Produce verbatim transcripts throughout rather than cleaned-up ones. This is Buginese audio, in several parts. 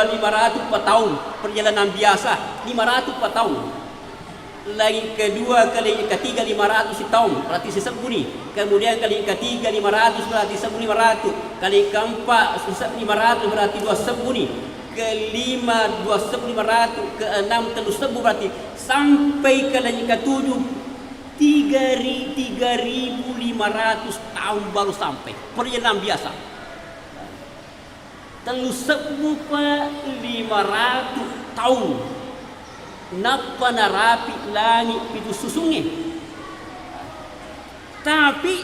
lima ratus empat tahun, perjalanan biasa, lima ratus empat tahun. Langit kedua ke langit ketiga lima ratus tahun, berarti sisebbu ni. Kemudian ke langit ketiga lima ratus, berarti sebbu lima ratus. Ke langit keempat sisebbu lima ratus, berarti dua sebbu ni. Kelima dua sebbu lima ratus, keenam telu sebbu, berarti sampai ke langit ketujuh tiga ri-, tiga ribu lima ratus tahun baru sampai. Perjalanan biasa. Tellu sebbu pa lima ratu taung nappa narapi langi pitu susungnge. Tapi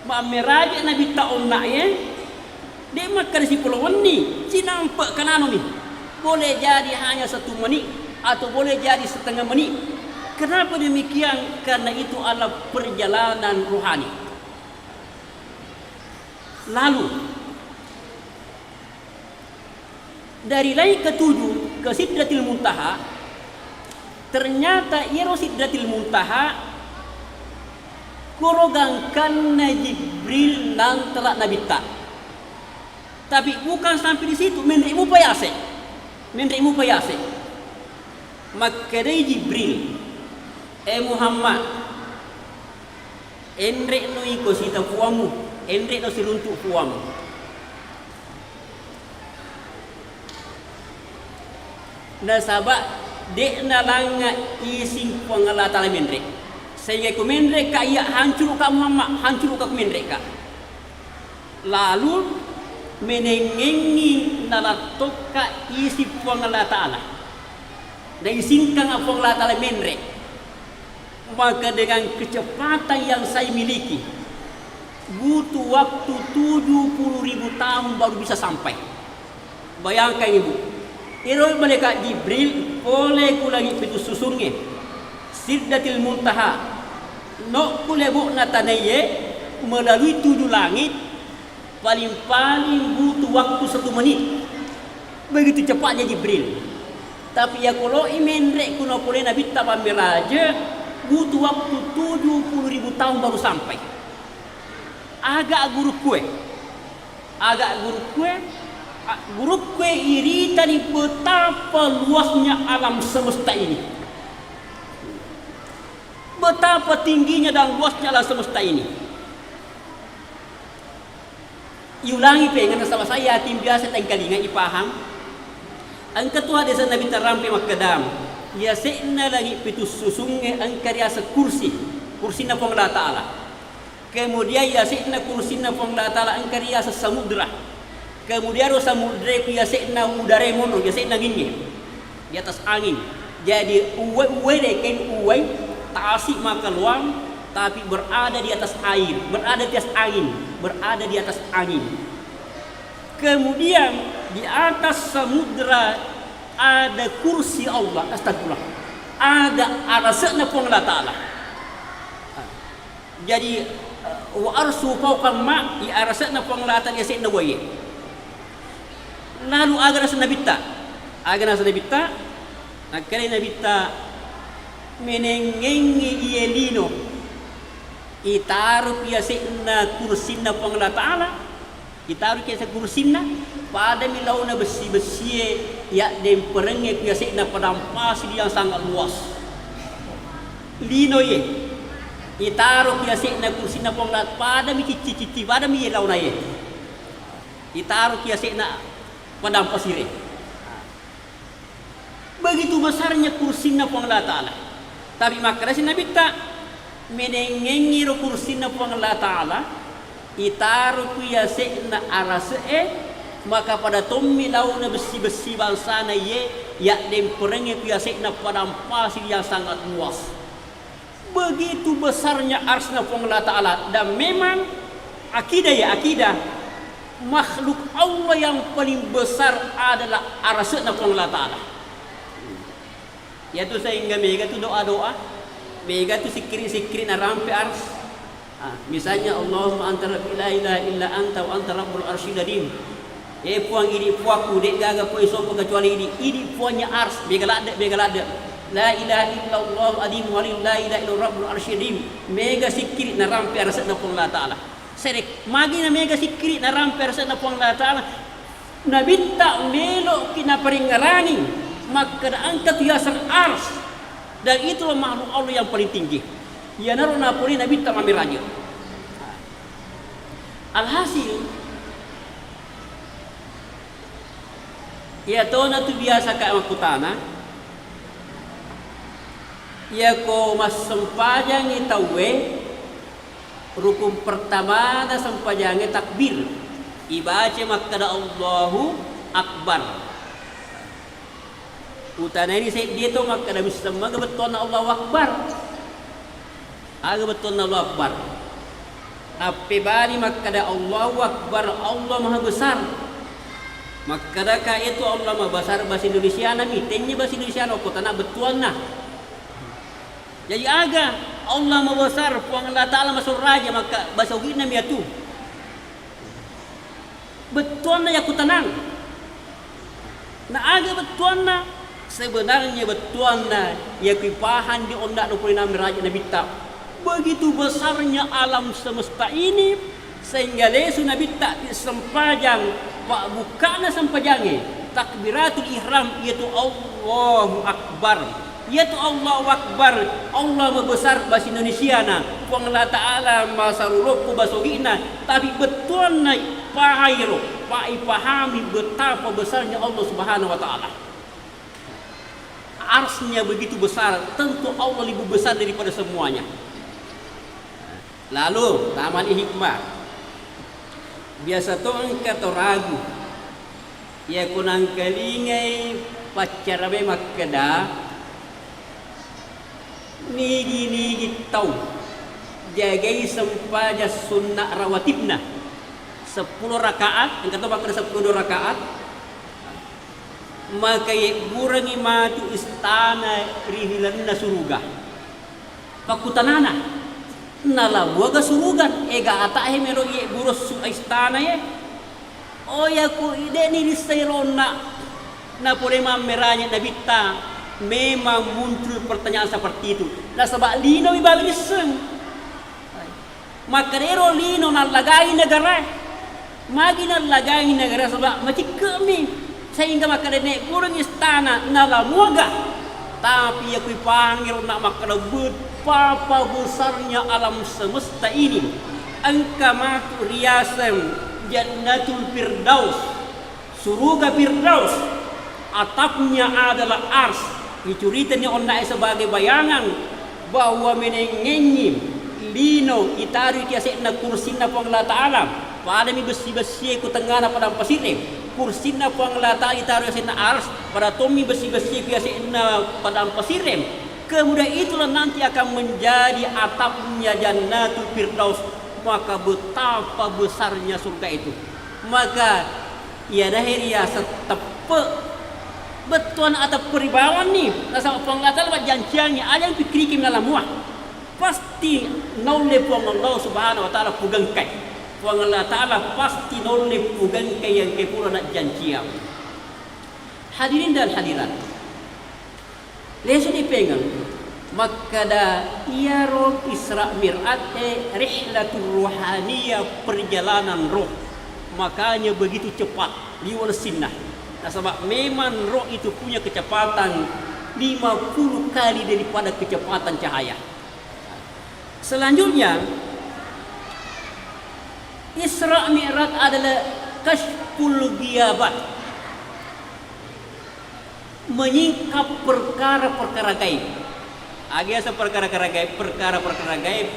mammeraje Nabitta onna'e, de' makkeda sipolo wenni, sinampe' kananomi. Boleh jadi hanya satu menit atau boleh jadi setengah menit. Kenapa demikian? Karena itu adalah perjalanan rohani. Lalu, dari langit ketujuh ke Sidratil Muntaha, ternyata iyaro Sidratil Muntaha koro gangkanna Jibril nantara Nabitta. Tapi bukan sampai di situ, menre' mupa yase'. Menre' mupa yase'. Makkedai Jibril, "Eh Muhammad, enre'no iko sita puammu, enre'no siruntu' puammu." Nasaba' de'na langnga' ising Puang Allah Ta'ala menre'. Sehingga ko menre'ka iya, hancuru'ka Muhammad, hancuru'ka ko menre'ka. Lalu menengngengngi nalattokka isi Puang Allah Ta'ala. Naisingkang Puang Allah Ta'ala menre'. Maka dengan kecepatan yang saya miliki, butuh waktu tujuh puluh ribu tahun baru bisa sampai. Bayangkan, Ibu, ero malaikat Jibril pole ku langit pitu susungnge, Sidratil Muntaha, no ku lebo'na tanaiye, melalui tujuh langit, paling-paling butuh waktu satu menit. Begitu cepatnya Jibril. Tapi iya kolo'i menre' ku napole Nabitta pammeraje, butuh waktu tujuh puluh ribu tahun baru sampai. Aga gurukkue? Aga gurukkue? A, gurukkue iritani betapa luasnya alam semesta ini. Betapa tingginya dan luasnya alam semesta ini. Iulangi pengeng nasaba saya yakin biasa tengkalinga ipahang. Engka tu hadis Nabitta rampe makkeda, yase'na langit pitu susungnge engka riaseng kursi, kursinna Puang Allah Ta'ala. Kemudian yase'na kursinna Puang Allah Ta'ala engka riaseng samudra. Kemudian ro samudra ku yase'na udara mono, yase'na angingnge. Di atas angin. Jadi, uwai-uwai de' kain uwai, tasik maka luang, tapi berada di atas air, berada di atas angin, berada di atas angin. Kemudian, di atas samudra ada kursi Allah, astagfirullah. Ada arase'na Puang Allah Ta'ala. Jadi, eh, wa arsy fauqal ma, iya arase'na Puang Allah Ta'ala yase'na uwaie. Lalu aga naseng Nabitta? Aga naseng Nabitta? Nakkeda Nabitta, menengngengngi iye lino, itaro ku yase'na kursinna Puang Allah Ta'ala, itaro ku yase'na kursinna, padami laona bessi-bessie yaddemperengnge ku yase'na padang pasir yang sangat luas. Lino iye, itaro ku yase'na kursinna Puang Allah, padami cicci-cicci, padami iye laona iye. Itaro ku yase'na padang pasire. Begitu besarnya kursinna Puang Allah Ta'ala. Tapi makkedasi Nabitta, menengngengngi ro kursinna Puang Allah Ta'ala, itaro ku yase'na arase'e, maka pada tommi laona bessi-bessi bangsana iye, yaddemperengnge ku yase'na padang pasir yang sangat luas. Begitu besarnya arsy-Na Puang Allah Ta'ala. Dan memang akidah, ya, akidah, makhluk Allah yang paling besar adalah arsy-Na Puang Allah Ta'ala. Iyatu sehingga mega tu doa-doa, mega tu sikkiri-sikkiri narampe arsy. Ah, misalnya, "Allahumma anta rabbi la ilaha illa anta wa anta rabbul arsyil azim." Eh, Puang, idi Puakku, de'gaga Puang isopa kecuali idi. Idi Puangnya arsy, mega ladde, mega ladde. La ilaha illallah azim wa la ilaha illa rabbul arsyil azim. Mega sikkiri narampe arsy-Na Puang Allah Ta'ala. Serek, magi na mega sikkiri narampe arsy-Na Puang Allah Ta'ala. Nabitta melo'ki naparingngerangi makkeda engka tu yaseng Ars, dan itulah makhluk Allah yang paling tinggi. Iyanaro napole Nabitta mammiraja. Alhasil, iyatona tu biasa ka makkutana, iyako massempajangngi tauwe, rukun pertamana sempajangnge takbir. Ibaca makkeda, "Allahu Akbar." Utanaini seddie to makkeda, "Misseng mega bettuanna Allahu Akbar." Aga bettuanna Allahu Akbar? Nappebali makkeda, "Allahu Akbar, Allah Maha Besar." Makkeda ka itu Allah Maha Besar bahasa Indonesiana mi, tennia bahasa Indonesiana, ko tana bettuanna. Jaji aga Allah Maha Besar, Puang Allah Ta'ala masurraja, maka bahasa Ugi'na mi atu. Bettuanna yakutanang. Na aga bettuanna? Sebenarnya bettuanna yaku ipahang di onna' nupurina miraja Nabitta. Begitu besarnya alam semesta ini, sehingga lesu Nabitta sempajang, pabbukkana sempajangnge, takbiratul ihram, yaitu Allahu Akbar. Iyatu Allahu Akbar, Allah Maha Besar bahasa Indonesiana, Puang Allah Ta'ala masaruloppo bahasa Ugi'na, tapi bettuanna pahairo, pa ipahami betapa besarnya Allah Subhanahu wa Ta'ala. Arsnya begitu besar, tentu Allah lebih besar daripada semuanya. Lalu, tamani hikmah. Biasa to engka to ragu. Iyako nangkalingai paccaramae makkeda, nigi-nigi tau jagai sempajang sunna rawatibna seppulo rakaat, engka to makkeda seppulo dua rakaat, maka yebburengngi matu istana ri lalenna suruga. Pakkutanana, nalamuaga suruga, ega ata'e melo iyebburo su-, istanae? Oh, yaku de'ni rissai ronna, napole mammeraja Nabitta, memang muncul pertanyaan seperti itu. Nasaba linomi bawang risseng. Makkedaro lino nallagai negara. Magi nallagai negara, saba macikke'mi. Sehingga makkeda nebburengngi istana nalamuaga. Tapi yaku ipahangiro na makkeda betapa besarnya alam semesta ini. Engka matu riaseng Jannatul Firdaus. Suruga Firdaus, atapnya adalah ars. Icuritani onna'e sebagai bayangan bahwa menengengngi lino itarui ki ase'na kursinna Puang Allah Ta'ala. Padami bessi-bessie ku tengngana padang pasirre. Kursinna Puang Allah Ta'ala itarui ase'na ars, pada tommi bessi-bessie ku ase'na padang pasirre. Kemudian itulah nanti akan menjadi atapnya Jannatul Firdaus. Maka betapa besarnya surga itu. Maka iyanahe riaseng teppe'. Bettuanna ateppe' ri bawanni, nasaba Puang Allah Ta'ala majjanciangngi, aja pikkiriki nalamuah. Pasti naulle Puang Allah Subhanahu wa Ta'ala pugengkai. Puang Allah Ta'ala pasti naulle pugengkai yang kepura najjanciang. Hadirin dan hadirat. Lesu dipengeng makkeda iyaro Isra Mi'raj e rihlatur ruhaniyah, perjalanan roh. Makanya begitu cepat liwa' lessinna. Nasaba memang roh itu punya kecepatan lima puluh kali daripada kecepatan cahaya. Selanjutnya, Isra Mi'raj adalah kasyful ghiyabat. Menyingkap perkara-perkara gaib. Aga yaseng perkara-perkara gaib, perkara-perkara gaib,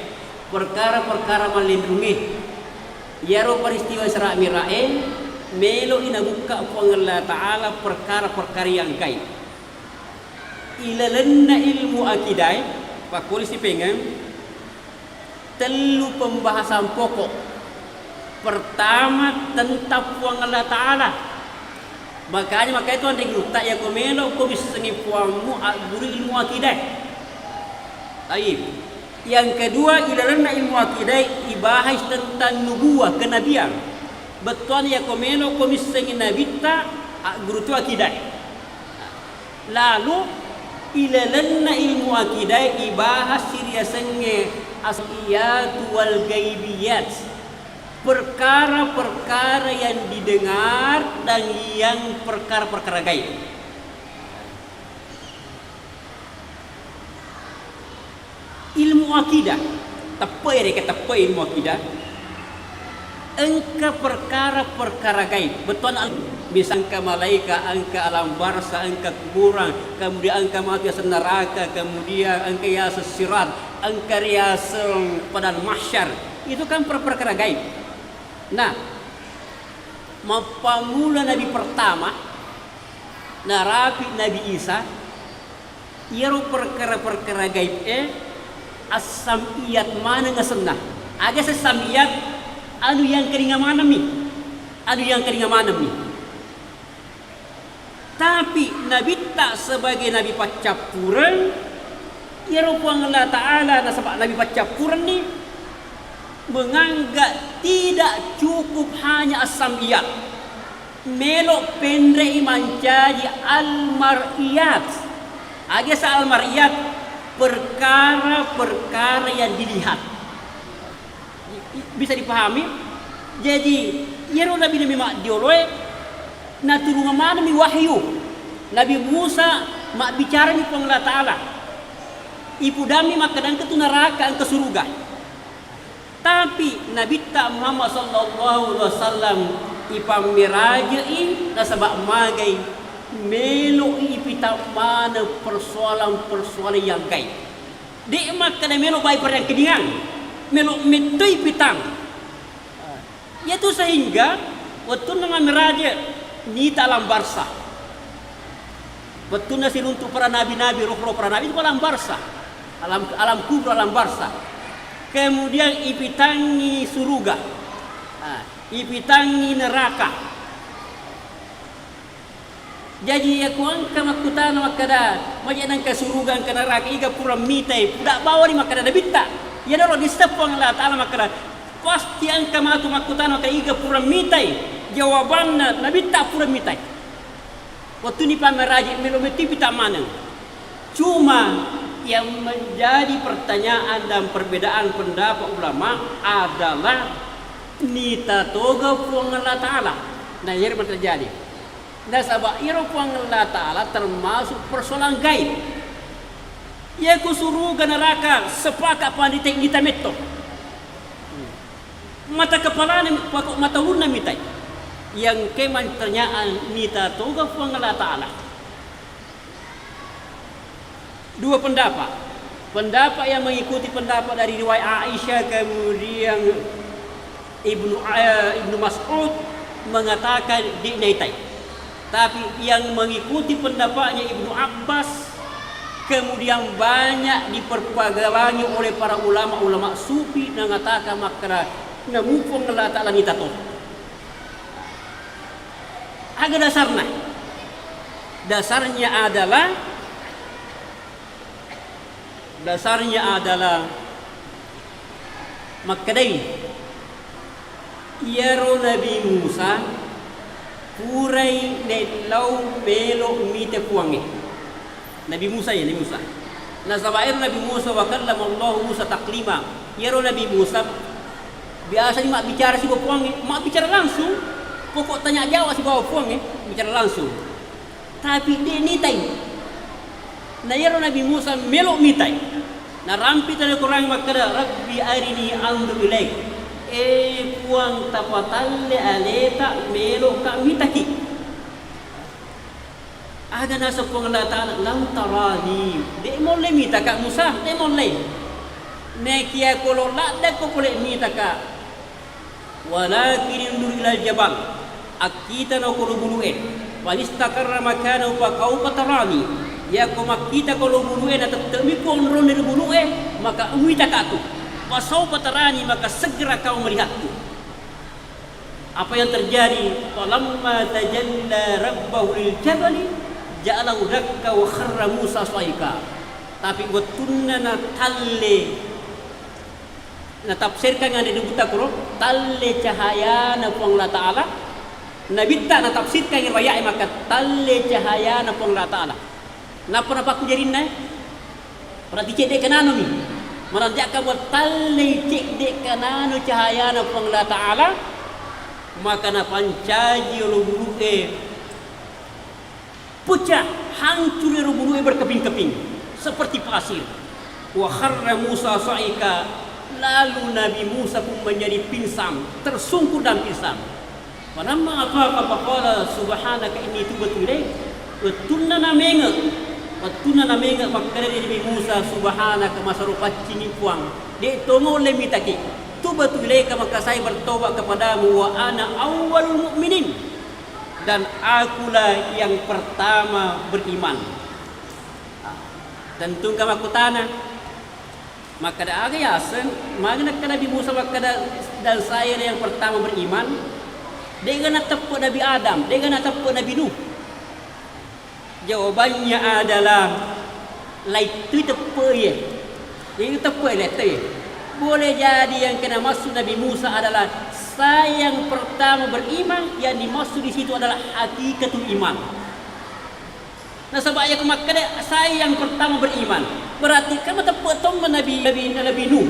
perkara-perkara mallinrungnge. Iyaro peristiwa Isra Mi'raj e, melo'i nabukka Puang Allah Ta'ala perkara-perkara yang gaib. Ilalenna ilmu akidah e, pakkoni sipengeng, tellu pembahasan pokok. Pertama, tentang Puang Allah Ta'ala. Makanya, makanya tu anre gurutta, yako melo ko missengi Puangmu, agguru ilmu akidah. Taib. Yang kedua, ilalenna ilmu akidah ibahas tentang nubuah, kenabian. Bettuanna yako melo ko missengi nabitta, agguru tu akidah. Lalu, ilalenna ilmu akidah ibahas siriasengnge asiyatu wal gaibiyat. Perkara-perkara yang didengar dan yang perkara-perkara gaib. Ilmu akidah, teppe' ya, rekeng teppe' ilmu akidah. Engka perkara-perkara gaib. Bettuanna al-, misal engka malaika, engka alam barsa, engka kuburan, kemudian engka matu yaseng neraka, kemudian engka yaseng sirat, engka yaseng padang mahsyar. Itu kan per-, perkara gaib. Nah, mappammula nabi pertama, narapi Nabi Isa, iyaro perkara-perkara gaib e, as-sam'iyat maneng asenna. Aga as-sam'iyat? Anu yang kelinga manemmi. Anu yang kelinga manemmi. Tapi nabitta sebagai nabi paccappureng, iyaro Puang Allah Ta'ala nasaba nabi paccappureng ni, menganggap tidak cukup hanya as-sam'iyat. Melo penre'i mancaji al-mar'iyat. Aga as-, al-mar'iyat? Perkara-perkara yang dilihat. I-, i-, bisa dipahami? Jadi, iyaro nabi-nabi maddioloe, naturungang manengmi wahyu. Nabi Musa mabbicarami Puang Allah Ta'ala. Ipudammi makkeda engka tu neraka, engka suruga. Tapi Nabitta Muhammad sallallahu alaihi wasallam ipammeraje'i nasaba magai melo'i ipitang maneng persoalan-persoalan yang gaib. De' makkeda melo bai parengkedingang, melo mettoi pitang. Iyatu sehingga wettunna mammeraje nita alam barsa. Wettunna siruntu para nabi-nabi, roh-roh para nabi itu alam barsa. Alam, alam kubur, alam barsa. Kemudian ipitangi suruga. Ah, ipitangi neraka. Jaji, iyako engka makkutana makkeda, maja nengka suruga, engka neraka, iga pura mitai, puda bawani makkeda nabitta. Iyanaro disseng Puang Allah Ta'ala makkeda, pasti engka matu makkutana makkeda, iga pura mitai. Jawabanna, nabitta pura mitai. Wettuni pammeraje melo metti pita maneng. Cuma yang menjadi pertanyaan dan perbedaan pendapat ulama adalah nita toga Puang Allah Ta'ala. Nah, iyaro terjadi. Nasaba iyaro Puang Allah Ta'ala termasuk persoalan gaib. Iyako suruga neraka sepakat panrita nita metto. Mata kepalana, pako mata ulunna mitai. Yang kemang pertanyaan nita toga Puang Allah Ta'ala. Dua pendapat. Pendapat yang mengikuti pendapat dari riwayat Aisyah, kemudian Ibnu, eh, Ibnu Mas'ud mengatakan de' naitai. Tapi yang mengikuti pendapatnya Ibnu Abbas, kemudian banyak diperpegangi oleh para ulama-ulama sufi, mengatakan makkeda namu Puang Allah Ta'ala nita to. Aga dasarna? Dasarnya adalah, dasarnya adalah makkedai, iyaro Nabi Musa purai nellau melo mita Puangnge. Nabi Musa, ya, Nabi Musa. Nasaba ero Nabi Musa, wa kallama Allahu Musa taklima. Iyaro Nabi Musa biasa ni mabbicara sibawa Puangnge, mabbicara langsung. Pokok tanya jawab sibawa Puangnge, bicara langsung. Tapi de' nitai. Na iyaro Nabi Musa melo mitai. Narampi tali Korang makkeda, "Rabbi arini anzur ilaik." Eh Puang, tapatalle aleta, meloka mitaki. Aga naseng Puang Allah Ta'ala, "Lan tarani." De' molle mitaka Musa, de' molle. Naekiya kolo laddekko pole mitaka. Walakin inzur ilal jabal, akkitano ko ro bulu'e. Fa in istaqarra makanahu fa sawfa tarani. Yakko makkita ko ro bulu'e, natette'mi ko onronna ri bulu'e, maka uwitaka tu. Fa sawfa tarani, maka segera kau melihatku. Apa yang terjadi? Falamma tajalla rabbahu lil jabali ja'alahu dakka wa kharra Musa sa'iqa. Tapi wettunna natalle Natafsirkan anre dibutta kuro, talle cahayana Puang Allah Ta'ala. Nabitta natafsirkan riwayat e maka talle cahayana Puang Allah Ta'ala. Nappa napakku jarinna e? Berarti cedde kenanumi. Manantiakka muattallei cedde' kanano cahayana Puang Allah Ta'ala, maka napancaji olo bulu'e pecah, hancur ero bulu'e berkeping-keping seperti pasir. Wa kharra Musa sa'iqa, lalu Nabi Musa pun menjadi pingsan, tersungkur dan pingsan. Falamma afaqa faqala subhanaka inni tubtu ilaik. Wettunna namenge', wettunna namenge' makkeda Nabi Musa, subhanaka, masero paccingi Puang, de' to naulle mitaki. Tubtu ilaika, maka saya bertobat kepadamu, wa ana awwalul mu'minin, dan akulah yang pertama beriman. Tentu engka makkutana, makkeda aga yaseng, magi nakkeda Nabi Musa makkeda, dan saya yang pertama beriman? De'ga nateppe' Nabi Adam, de'ga nateppe' Nabi Nuh. Jawabannya adalah, laittui teppe'e. Jadi teppe'e laittui. Boleh jadi yang kena maksud Nabi Musa adalah saya yang pertama beriman, yang dimaksud di situ adalah hakikatul iman. Nasaba' iyako makkeda, "Saya yang pertama beriman." Berarti kan mateppe' tomma Nabi, Nabi, Nabi Nuh.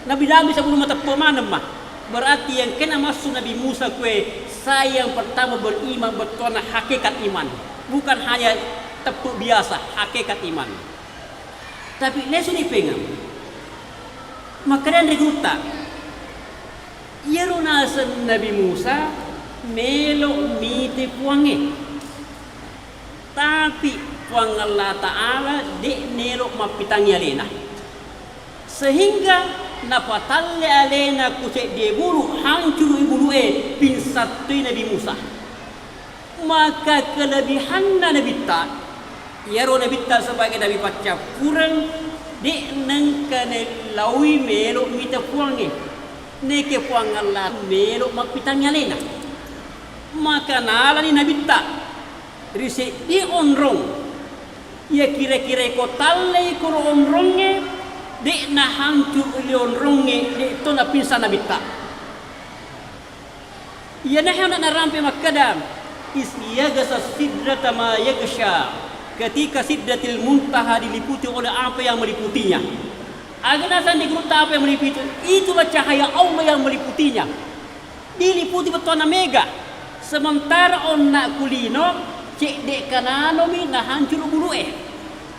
Nabi, Nabi sebelum mateppe' maneng mah. Berarti yang kena maksud Nabi Musa kue, "Saya yang pertama beriman," bettuanna hakikat iman. Bukan hanya teppe' biasa, hakikat iman. Tapi lesu dipengeng. Makkeda anre gurutta, iyaro naseng Nabi Musa melo' mite Puangnge. Tapi Puang Allah Ta'ala de' nelo' mappitangngi alena, sehingga napatalle alena ku seddie bulu', hancuru'i bulu'e, pingsattoi Nabi Musa. Maka kelebihanna Nabitta, iyaro Nabitta sebagai Nabi paccappureng, de' nengka nellaui melo' mite Puangnge, neke Puang Allah melo' mappitangngi alena. Maka nalani Nabitta ri seddi onrong. Iya kira-kira ko tallei koro onrongnge, de' nahancu ri onrongnge, de' to napingsan Nabitta. Iyanahe ana' narampe makkeda, "Is yaghsha sidrata ma yaghsha." Ketika Sidratil Muntaha diliputi oleh apa yang meliputinya. Aga naseng di gurutta apa yang meliputi? Itulah cahaya Allah yang meliputinya. Diliputi bettuanna mega. Sementara onna' ku lino, cedde' kananomi nahancuru' bulu'e.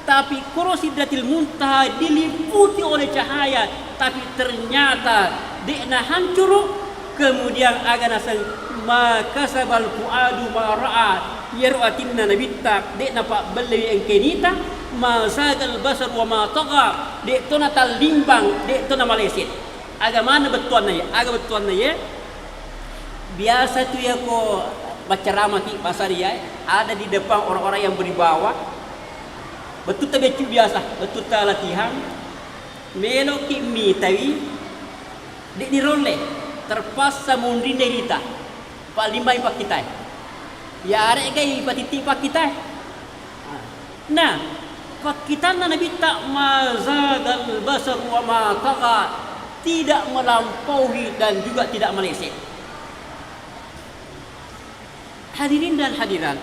Tapi koro Sidratil Muntaha diliputi oleh cahaya, tapi ternyata de' nahancuru'. Kemudian aga naseng, "Ma kasabal fuadu ma ra'a." Iyaro atinna Nabitta de' napabbellewi engkae nita, "Ma zagal basar wa ma tagha." De' to natallimbang, de' to namaleset. Aga maneng bettuanna iye? Aga bettuanna iye? Biasa tu iyako maccaramaki bahasa dia, ada di depan orang-orang yang berwibawa. Bettutta beccu biasa, bettutta latihan. Meloki mitai, de' nirolle, terpaksa munrinna rita. Pallimbai pakkitae. Yare'gai patitti pakkitae. Nah, pakkitanna Nabitta, "Ma zagal basar wa ma tagha," tidak melampaui dan juga tidak meleset. Hadirin dan hadirat,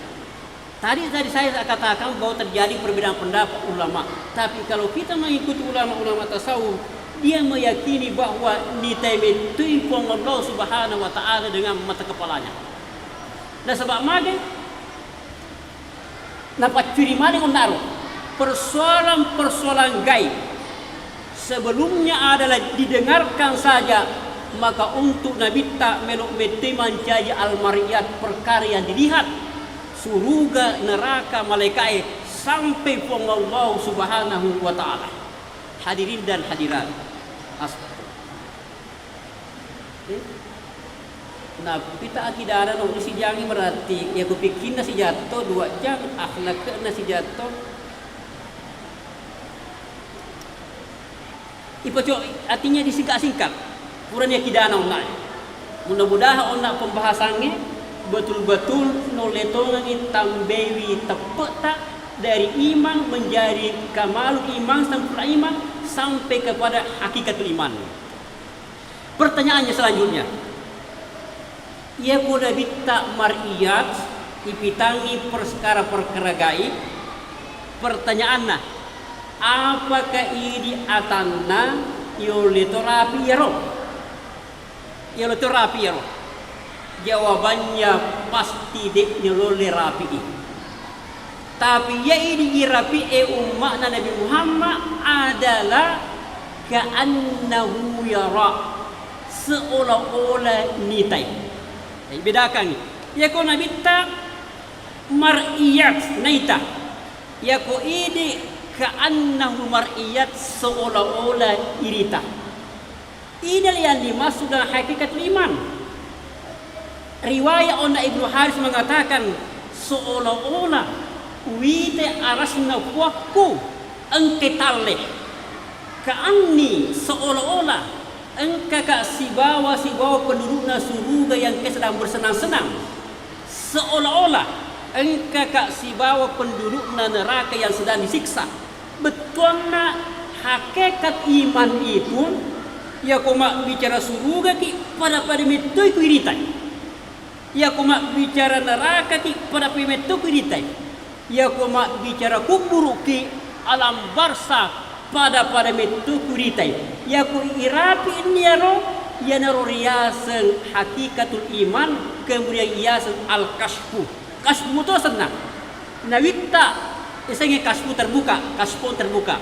tadi, tadi saya katakan bahwa terjadi perbedaan pendapat ulama. Tapi kalau kita mengikuti ulama-ulama tasawuf, dia meyakini bahwa nitae mettui Puang Allah Subhanahu wa Ta'ala dengan mata kepalanya. Nasaba' mage? Napaccuri maneng onnaro persoalan-persoalan gaib. Sebelumnya adalah didengarkan saja, maka untuk Nabitta melo' mettui mancaji al-mar'iyat, perkara yang dilihat, suruga, neraka, malaika'e, sampai Puang Allah Subhanahu wa Ta'ala. Hadirin dan hadirat. As- Eh? Nappita akidana no sijangi, berarti iya ku pikkinna sijatto, dua jang, akhlakna sijatto. Ipaco, artinya disingkat-singkat. Purani akidana onna. Mudah-mudahan onna pembahasannya betul-betul nulle tongengi tambaiwi teppe'ta dari iman menjadi kamalul iman, sempurna iman, sampai kepada hakikatul iman. Pertanyaannya selanjutnya, iyako Nabitta mar'iyat, ipitangngi perkara-perkara gaib, pertanyaanna, Apaka idi atanna yolle to rapi iyaro? Yolle to rapi iyaro? Jawabannya pasti de' nalolle rapi'i. Tapi iya idi irapi'e umma'na Nabi Muhammad adalah ka'annahu yara, seolah-olah nitai. Jadi bedakan. Iyako nabitta mar'iyat naita. Iyako idi ka'annahu mar'iyat seolah-olah irita. Inilah yang dimaksud dengan hakikatul iman. Riwayat onna Ibnu Haris mengatakan, seolah-olah uwite arasna puakku engke talle. Ka'anni seolah-olah engkaka sibawa, sibawa pendudukna suruga yang ke sedang bersenang-senang. Seolah-olah engkaka sibawa pendudukna neraka yang sedang disiksa. Bettuanna hakikat iman itu, iyako mabbicara surugaki, pada-pada mettoi kuiritai. Iyako mabbicara nerakaki, pada-pada metto kuiritai. Iyako mabbicara kubburuki, alam barzakh, pada-pada metto kuiritai. Iyako irapi niyaro, iyanaro riaseng hakikatul iman, kemudian riaseng al-kasyfu. Kasyfu to senna. Nabitta isengnge kasyfu terbuka, kasyfu terbuka.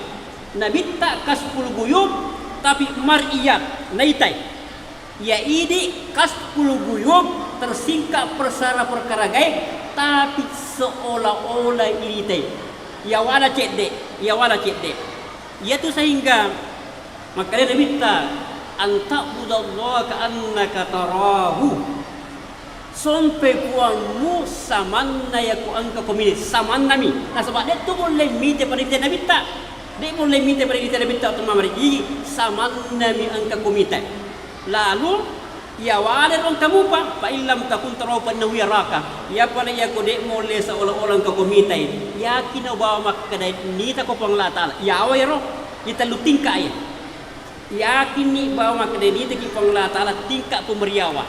Nabitta kasyful ghuyub, tapi mar'iyat, naitai. Iya idi kasyful ghuyub, tersingkap perkara-perkara gaib, tapi seolah-olah iritai. Iya wala cedde, iya wala cedde. Iyatu sehingga makkeda Nabitta, "An ta'budallaha ka'annaka tarahu." Sompe Puangmu samanna yako engka ko mite, samannami. Nasaba de' tu mulle mite pada mite Nabitta. De' mulle mite pada mite Nabitta, atau mamari gigi, samannami engka ko mite. Lalu, iya wale ro engka mupa, fa illam takun tarahu fa innahu yaraka. Iya pale iyako de' mulle seolah-olah engka ko mitai. Yakin bawa makkeda nita ko Puang Allah Ta'ala. Iyawa ero, itellu tingka iya. Yakinni bawa makkeda nitaki Puang Allah Ta'ala tingka pemeriawa.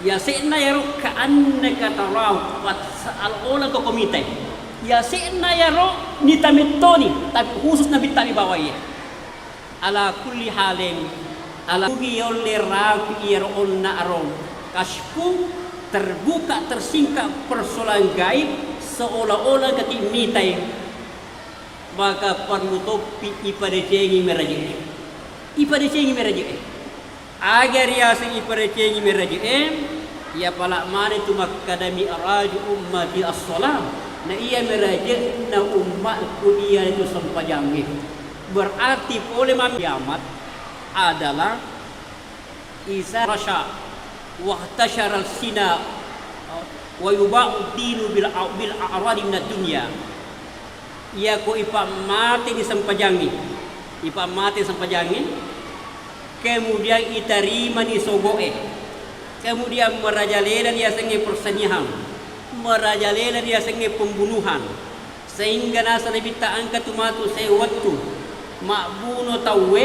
Yase'na yaro ka'annaka tarahu, seolah-olah engka ko mitai. Yase'na yaro nita mettoni, tapi khusus Nabitta mi bawa iya. Ala kulli halin, ala kugi yolle rapi iyaro onna aro. Kasyfu, terbuka, tersingkap persoalan gaib, seolah-olah engkaki mitai. Maka parellu toppi ipadecengi meraje'e. Ipadecengi meraje'e. Aga riaseng ipadecengi meraje'e, iya pala maneng tu makkada mi'raju ummati as-shalah. Na iya meraje'na ummatku iyanatu sempajangnge. Berarti pole mami kiamat adalah iza rasha wa ihtasyaral zina wa yuba'ud dinu bil, bil a'radi minad dunya. Iyako ipammateni sempajangnge, ipammateni sempajangnge, kemudian itarimani sogo'e, kemudian merajalela riasengnge persenihan, merajalela riasengnge pembunuhan, sehingga naseng Nabitta engka tu matu sewwa wettu mabbuno tauwe,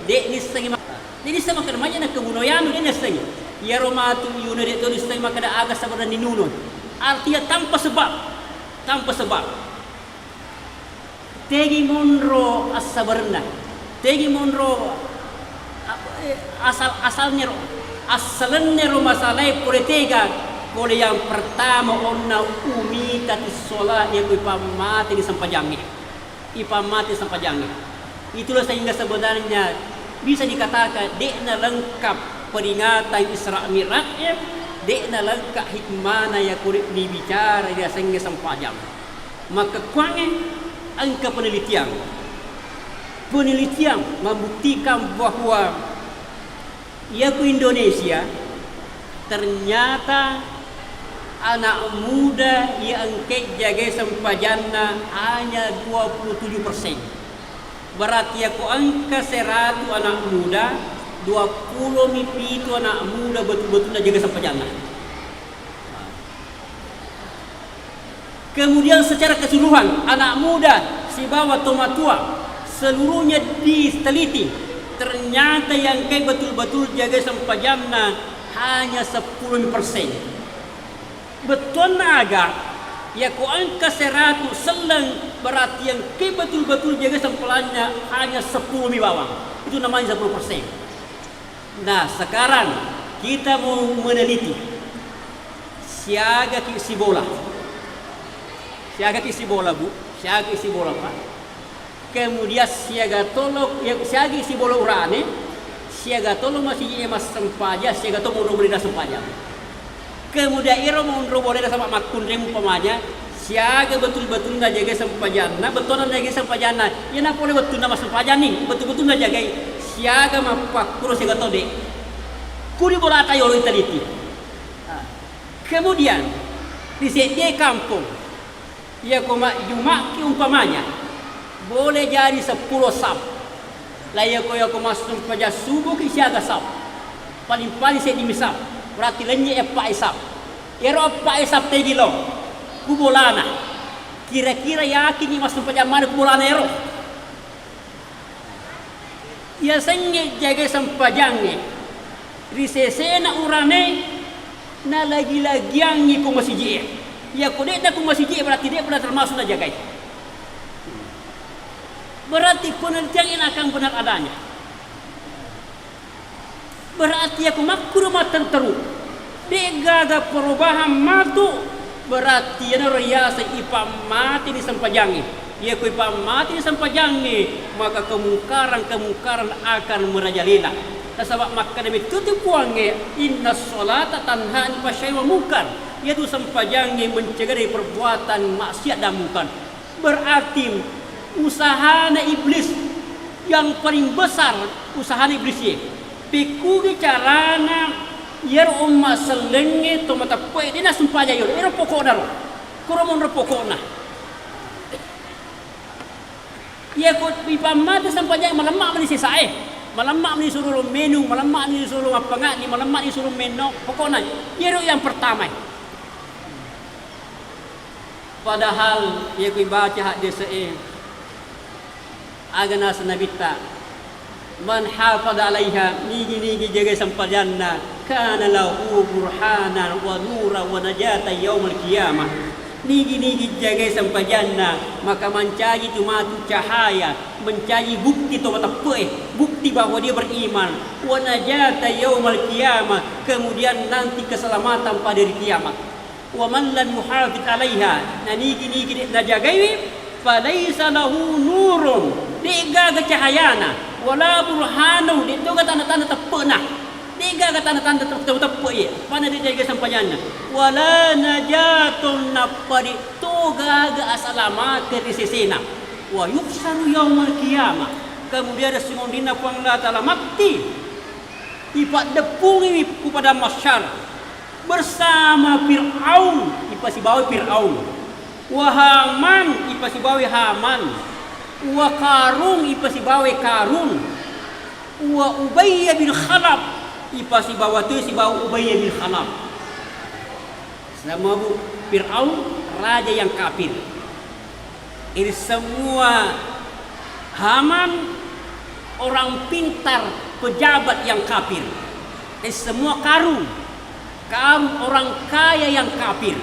de' nissengi ma-, de' nisseng makkeda maja nakkebuno yanu, de' nissengi. Iyaro matu iyuno de' to nisseng makkeda aga sabarna ninuno. Artinya tanpa sebab, tanpa sebab. Tegi monro assabarenna, tegi monro, a-, eh, asal-asalnero, assalennero masalae pole tega, pole yang pertama onna umitati sholat, iyako ipammateni sempajangnge, ipammateni sempajangnge. Itulah sehingga sebenarnya bisa dikatakan de'na lengkap peringatan Isra Mi'raj, de'na lengkap hikmana yakko dibicara riasengnge sempajang. Makkekkuangnge engka penelitian. Penelitian membuktikan bahwa iya ku Indonesia ternyata anak muda iya engkae jagai sempajanna hanya dua puluh tujuh persen. Berarti yakko engka seratu anak muda, dua puluh mi pitu anak muda betul-betul najaga sempajanna. Kemudian secara keseluruhan, anak muda sibawa tomatua, seluruhnya diteliti. Ternyata yang kayak betul-betul jaga sempajanna hanya sepuluh persen. Bettuanna aga? Yako engka seratu selleng, berarti engka betul-betul jaga sempajanna hanya seppulo mi bawang. Itu namanya sepuluh persen. Nah, sekarang kita mau meneliti. Siaga ki sibola. Siaga ki sibola, Bu. Siaga ki sibola, Pak. Kemudian siaga tolo, ya, siagi sibola urane, siaga tolo masiji massempajang, siaga to monro boleh sempajang. Kemudian ero monro boleh sama makkunreng umpamanya, siaga betul-betul najagai sempajanna, betul najagai sempajanna. Iya napole wettunna massempajang ni, betul-betul najagai. Siaga mappakkuro siaga to de. Kuni bolata yolo iteliti. Kemudian di seddie kampong, iyako majjuma'ki umpamanya, boleh jadi seppulo saf. La iyako, iyako massempajang subuhki siaga saf. Paling-paling seddimi saf. Berarti lennye eppa e saf. Ero eppa e saf tegi lo ku bolana. Kira-kira yakinni massempajang maneng ku bolana ero. Yasengnge jagai sempajangnge ri sesena urane, nalagi-lagiangngi ko masiji e. Yako de'na ko masiji e, berarti de'pa termasuk najagai. Berarti penelitian ini akan benar adanya. Berarti yako makkuro matteru-teru, de'gaga perubahan matu, berarti iyanaro riyaseng ipammateni sempajangnge. Yako ipammateni sempajangnge, maka kemungkaran-kemungkaran akan merajalela. Nasaba makkeda mettu tu Puangnge, "Inna sholata tanha anil fahsya'i wal munkar." Iyatu sempajangnge mencegah dari perbuatan maksiat dan munkar. Berarti usahana iblis yang paling besar, usahana iblis ye. Pekkugi carana iyaro umma sellengnge to mateppe'e de' nassempajang yolo, ero pokokna ro. Kuro monro pokokna. Iyako ipammate sempajang, malemma mani sesae, malemma mani suro menung, malemma mani suro mappangani, malemma mani suro menno, pokokna iyaro yang pertama. Padahal iya ku ibaca haddese'e, aga naseng Nabitta, "Man hafadha alaiha," nigi-nigi jagai sempajanna, "kana lahu burhanan wa nura wa najata yaumal qiyamah." Nigi-nigi jagai sempajanna, maka mancaji tu matu cahaya, mancaji bukti to mateppe'e, bukti bahwa dia beriman, wa najata yaumal qiyamah, kemudian nanti keselamatan pada hari kiamat. Wa man lam yuhafid alaiha, na nigi-nigi de' najagaiwi, falaisa lahu nurun, de' gaga cahayana, wala burhanu, de' toga tanda-tanda teppe'na, de' gaga tanda-tanda te-, teppe'e, pada de' jaga sempajanna, wala najatun, nappa de' toga gaga asalamakeng ri sesena, wa yuhsyaru yaumal qiyamah, kemudian ri singondinna Puang Allah Ta'ala matti, ipaddeppungiwi ku padang mahsyar. Bersama Fir'aun, ipasibawai Fir'aun. Wa Haman, ipasibawai Haman. Wa Karun, ipasibawai Karun. Wa Ubayy bin Khalaf, ipasibawa tu sibawa Ubayy bin Khalaf. Sama, Bu, Fir'aun raja yang kafir. Ini semua Haman orang pintar, pejabat yang kafir. Ini semua Karun, Karun orang kaya yang kafir.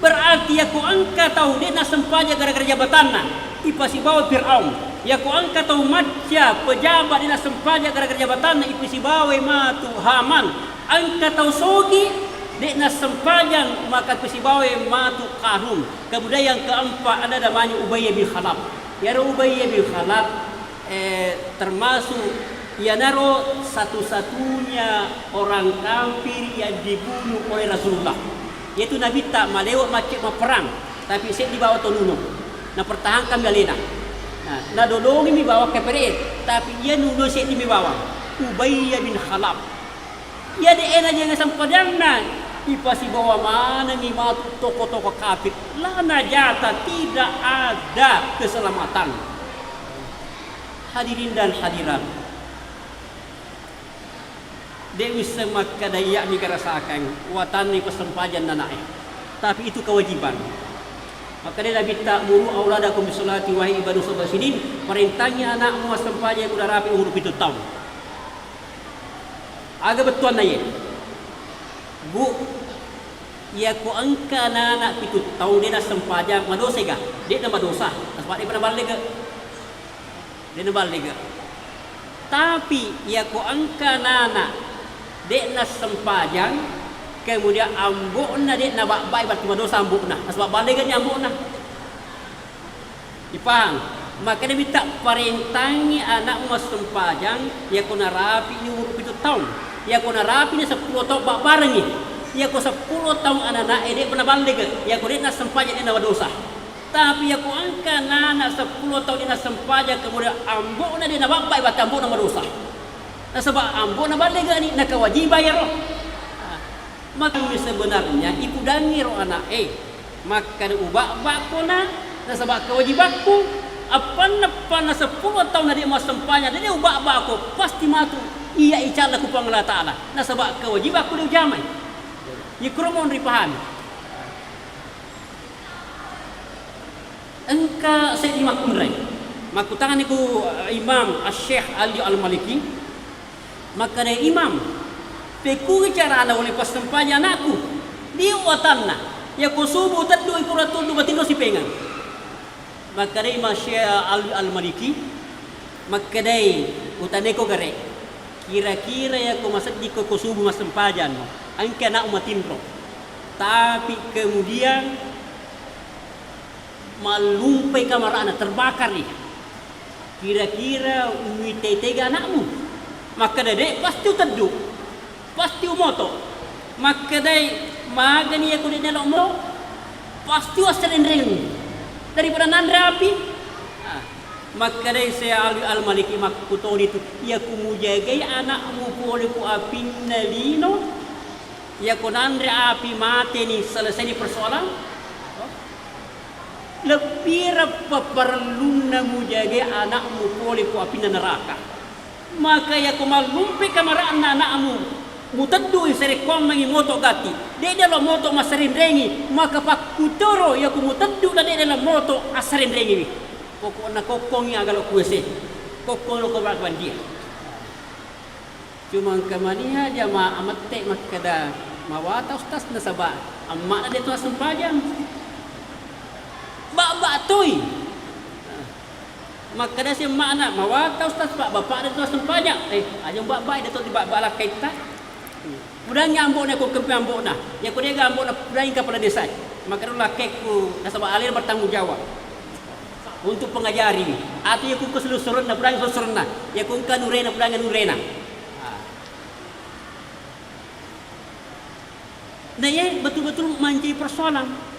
Berarti yako engka tau de' nassempajang gara-gara jabatanna, ipasibawa Fir'aun. Yako engka tau macca pejabat de' nassempajang gara-gara jabatanna, ipasibawa matu Haman. Engka tau sogi de' nassempajang, maka ipasibawai matu Karun. Kemudian yang keempat ada namanya Ubayy bin Khalaf. Iyaro Ubayy bin Khalaf, eh, termasuk iyanaro satu-satunya orang kafir yang dibunuh oleh Rasulullah. Yaitu Nabitta malewa macce mapperang, tapi seddi bawang tonuno. Napertahankan alena. Nah, nadodongi mi bawang kafir, tapi iya nuno seddi mi bawang. Ubayy bin Khalaf. Iya de'e najaga sempajanna, ipasibawa manengngi matu toko-toko kafir. La najata, tidak ada keselamatan. Hadirin dan hadirat, de' wisseng makkeda iya mi garasakang watanni passempajang nanae. Tapi itu kewajiban. Makkeda Nabitta, "Muru auladakum bisolati wahai ibnu sab'a sinin," parentangi anakmu massempajang ku narapi umur pitu taung. Aga bettuanna iye? Bu, Iyako engka anana pitu taung de' nassempajang, madosa ga? De' namadosa, nasaba' de' naballega. De' naballega. Tapi iyako engka anana de' nassempajang, kemudian ambo'na de' nababbai, berarti madosa ambo'na, nasaba' ballegani ambo'na. Ipahang? Makkedami, tapparentangngi ana'mu massempajang iyako narapi'ni umur pitu taung. Iyako narapi'ni seppulo taung, babbarengngi. Iyako seppulo taung anana'e de'pa naballega, iyako de' nassempajang de' namadosa. Tapi iyako engka anana seppulo taung de' nassempajang, kemudian ambo'na de' nababbai, berarti ambo'na madosa. Nasaba' ambo'na ballegani, nakawajibai iyaro. Makami sebenarnya ipudangngi ro ana'e, makkeda, "Ubabba'ko na, nasaba' kewajibakku." Appanna-panna seppulo taung na de' massempajang, de' ubabba'ko, pasti matu iya icalla ku Puang Allah Ta'ala, nasaba' kewajibakku de' ujamai. Ikuro monri pahami. Engka seddi makkunrai. Makkutani ku, eh, Imam Asy-Syaikh Ali Al-Maliki, makkeda, "Imam, pekkugi carana ulle passempajang anakku? Dio watanna. Iyako subuh teddu ikura tuddu matinro sipengeng." Makkeda Imam Asy-Syaikh Ali Al-Maliki, makkedai, "Utaneko gare, kira-kira iyako maseddiko ko subuh massempajang, engka anakmu matinro. Tapi kemudian mallumpai kamara'na, terbakarni. Kira-kira muitai-taiga anakmu?" Makkeda, "De', pasti uteddu, pasti umoto." Makkedai, "Magani iyako de' nelo mo? Pasti uassarenrengi daripada nanre api." Ah, makkedai Syekh Ali Al-Maliki, "Makkutoni tu, iyako mujagai anakmu pole ku apinna lino, iyako nanre api mateni, selesai ni persoalan." Lebbireppa parellunna mujagai ana'mu pole ko apinna neraka. Maka iyako mallumpai kamara'na ana'mu, muteddui sarekkuammengngi moto gatti, de' nelo moto massarenrengi, maka pakkutoro iyako muteddu na de' nelo moto assarenrengiwi. Pokokna kokkongi aga lo kuese, kokkong lo ko bandia. Cuma engka mania jamaah mette makkeda, "Mawata Ustaz, nasaba' amma'na de' to assempajang." Ba'ba toi. Makkeda si amma'na, "Mawata Ustaz, Pak, bapakna de' to assempajang." Eh, aja ba'ba, de' to di ba'ba lakkaitta. Pudangngi ambo'na, ko kempe ambo'na. Iyako de'ga ambo'na, pudangngi kepala desa. Makkeda lakkekku, nasaba' alena bertanggung jawab untuk pengajari. Atau iyako engka selessurenna, pudangngi selessurenna. Iyako engka anurena, pudangngi anurena. Ah. Nah, iya betul-betul menjadi persoalan.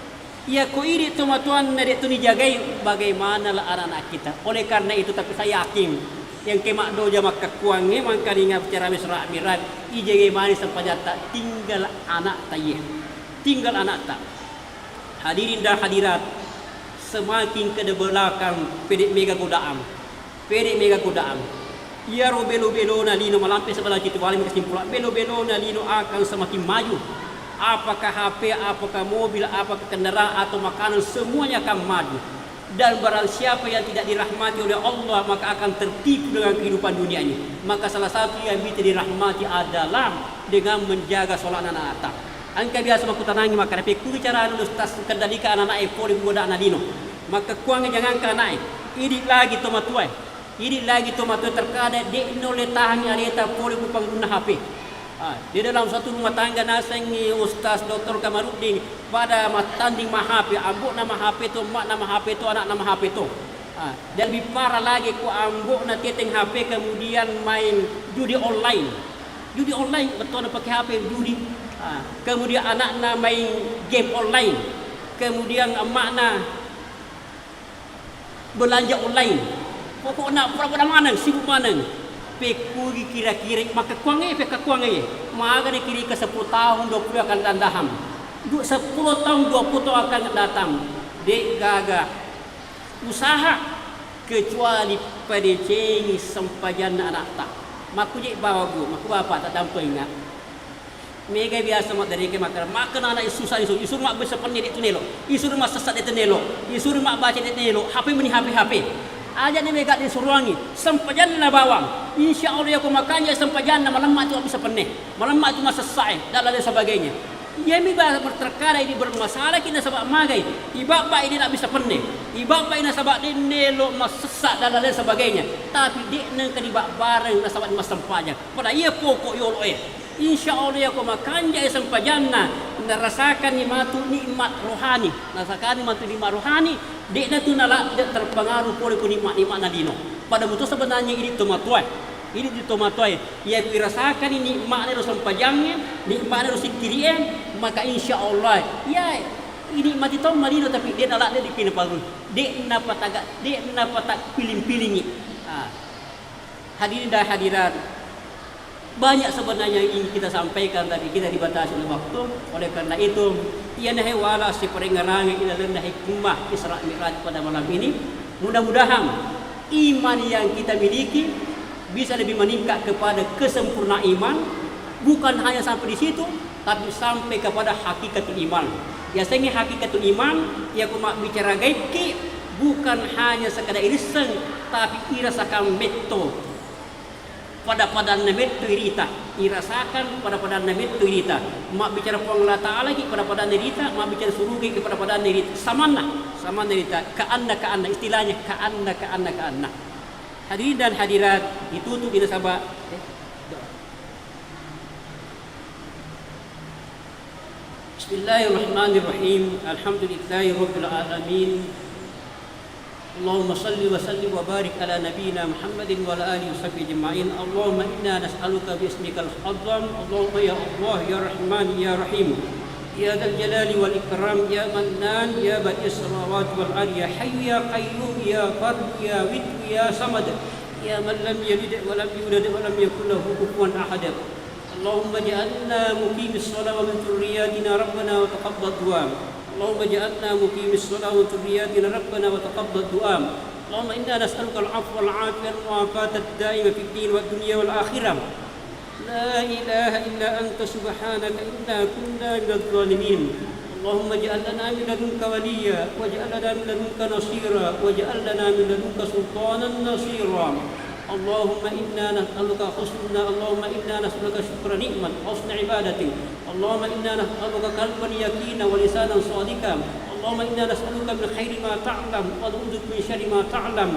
Iyako idi' tomatoanna de' to nijagai, bagaimana la anak-anak kita? Oleh karena itu, tapi saya yakin, yang ke maddoja makkekkuangnge, mangkalinga bicara mesra mirat, ijagai mani sempajatta, tinggal anakta, iya. Tinggal anakta. Hadirin dan hadirat, semakin ke belakang, pede' mega godaan. Pede' mega godaan. Iyaro belo-belona lino malampe sebelah situ, waleng kesimpulan, belo-belona lino akan semakin maju. Apakah H P, apakah mobil, apakah kendaraan atau makanan, semuanya akan maju. Dan barang siapa yang tidak dirahmati oleh Allah, maka akan tertipu dengan kehidupan dunia ini. Maka salah satu yang bisa dirahmati adalah dengan menjaga sholat anak-anak. Engka biasa makkutanangi makkeda, "Pekkugi carana Ustaz kendalikan anak-anak e pole ku godana lino?" Makkekkuangnge, jangangka anak e, idi' lagi tomatoae. Idi' lagi tomatoae, terkadang de' naulle tahangngi aleta pole ku panggunna H P. Ah, di dalam suatu rumah tangga nasengngi Ustaz Doktor Kamaruddin, pada mattanding ma H P, ambo'na ma H P to, emma'na ma H P to, ana'na ma H P to. Ah, dan lebih parah lagi ku ambo'na teteng H P, kemudian main judi online. Judi online, bettuanna pake H P, judi. Ah, kemudian ana'na main game online. Kemudian emma'na belanja online. Pokokna pura-pura maneng, sibuk maneng. Pekkugi kira-kira makkekkuangnge, pekkekkuangnge. Magani kira-kira sepuluh tahun, dua puluh akan datang. Du-, sepuluh tahun, dua puluh tahun akan datang. De' gaga usaha kecuali padecengi sempajanna anakta. Makkuje bawa bu, makku bapak tak dampenga. Mega biasa maddareke makkeda, makkeda anak susah isu, isuru mabbissa penne de' tu nelo, isuru massessa de' tu nelo, isuru mabbaca de' tu nelo, H P meni H P, H P. Aja ni mega disuruangi, sempajanna bawang. Insya Allah yako makanja sempajanna malemma tu mabbissa penne, malemma tu massessa e, dan lain sebagainya. Iyami ba-, berterkadang idi bermasalah ki nasaba magai, ibabba idi na bisa penne, ibabba idi nasaba denne lo massessa dan lain sebagainya, tapi de nengka dibabbareng nasaba massempajang. Pada iya pokok yolo e. Insya Allah yako makanja e sempajanna, narasakanni matu nikmat rohani, narasakanni matu nikmat rohani, de natu nala de terpengaruh pole ku nikmat-nikmat na lino. Pada mutu sebenarnya idi tomatoae. Idi di tomatoae, iya ku irasakani nikmatna ro sempajangnge, nikmatna ro sikkiri'e, maka insya Allah, iya, inikmati to malino, tapi de naladde di pinaparun, de napataga, de napatakpiling-pilingi. Ah. Hadirin dan hadirat, banyak sebenarnya yang ingin kita sampaikan, tapi kita dibatasi oleh waktu. Oleh karena itu, iya nahe wala siparengngerangi ilalenna hikmah Isra Mi'raj pada malam ini. Mudah-mudahan iman yang kita miliki bisa lebih meningkat kepada kesempurnaan iman, bukan hanya sampai di situ, tapi sampai kepada hakikatul iman. Yasengnge hakikatul iman, iya ku mabbicara gaikki, bukan hanya sekadar irisseng, tapi irasakan metto pada-padanna metto irita, irasakan pada-padanna metto irita. Mabbicara Puang Allah Ta'ala ki pada-padanna irita, mabbicara suruga ki pada-padanna irita. Samanna, samanna irita, ka'anna, ka'anna, istilahnya ka'anna, ka'anna, ka'anna. Hadirin dan hadirat, ditutup di nasaba, eh, doa. Bismillahirrahmanirrahim. Alhamdulillahi rabbil alamin. Allahumma salli wa sallim wa barik ala nabiyyina Muhammadin wa ala alihi wa sahbihi ajma'in. Allahumma inna nas'aluka bi ismikal azam. Allahumma ya Allah, ya Rahman, ya Rahim. Ya dzal jalali wal ikram, ya Mannan, ya badi'as samawati wal ardi, ya Hayyu, ya Qayyum, ya Fardu, ya Widdu, ya Samad, ya man lam yalid wa lam yulad wa lam yakul lahu kufuwan ahad. اللهم اجعلنا مقيم الصلاة ومن ذرياتنا ربنا وتقبل دعاء. اللهم اجعلنا مقيم الصلاة ومن ذرياتنا ربنا وتقبل دعاء. اللهم إنا نسألك العفو والعافية والمعافاة الدائمة في الدين والدنيا والآخرة. لا إله إلا أنت سبحانك إنا كنا من الظالمين. اللهم اجعل لنا من لدنك وليا واجعل لنا من لدنك نصيرا واجعل لنا من لدنك سلطانا نصيرا. اللهم إنا نسألك حسن، اللهم إنا نسألك شكر نعمة وحسن عبادتك. اللهم إنا نسألك قلبا يقينا ولسانا صادقا. اللهم إنا نسألك من خير ما تعلم ونعوذ بك من شر ما تعلم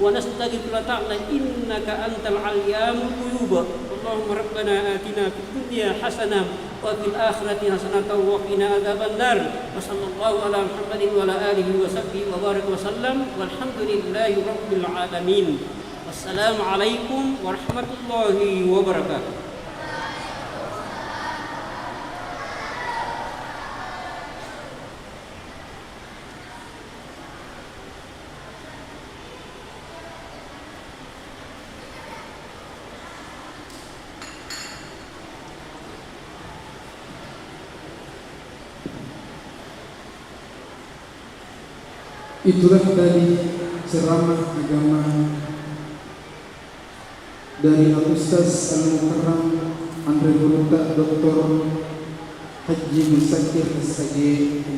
ونستغفرك لا تعلم إنك أنت العلام الغيوب. اللهم ربنا آتنا في الدنيا حسنة وفي الآخرة حسنة وقنا عذاب النار. وصلى الله على محمد وعلى آله وصحبه وبارك وسلم والحمد لله رب العالمين. Wassalamualaikum warahmatullahi wabarakatuh. Itulah tadi ceramah agama dari Al-Ustaz Al-Mukarram Anre Gurutta Doktor Haji Muzakir S H G,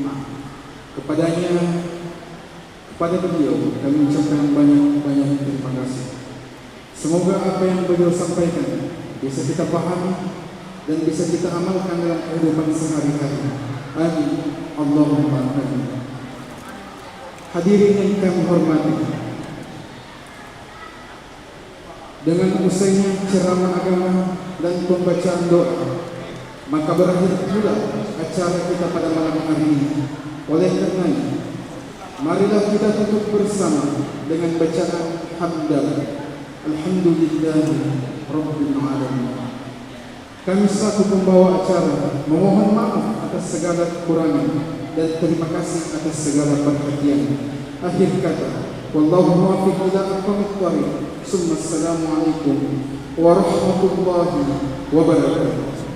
M A. Kepadanya, kepada beliau kami ucapkan banyak-banyak terima kasih. Semoga apa yang beliau sampaikan bisa kita pahami dan bisa kita amalkan dalam kehidupan sehari-hari. Amin. Allahumma amin. Hadirin yang kami hormati, dengan usainya ceramah agama dan pembacaan doa, maka berakhir pula acara kita pada malam hari ini. Oleh karenanya, marilah kita tutup bersama dengan bacaan hamdalah. Alhamdulillahi Rabbil Alamin. Kami selaku pembawa acara memohon maaf atas segala kekurangan dan terima kasih atas segala perhatian. Akhir kata, wallahu muwaffiq ila aqwamit thariq. Summa assalamualaikum warahmatullahi wabarakatuh.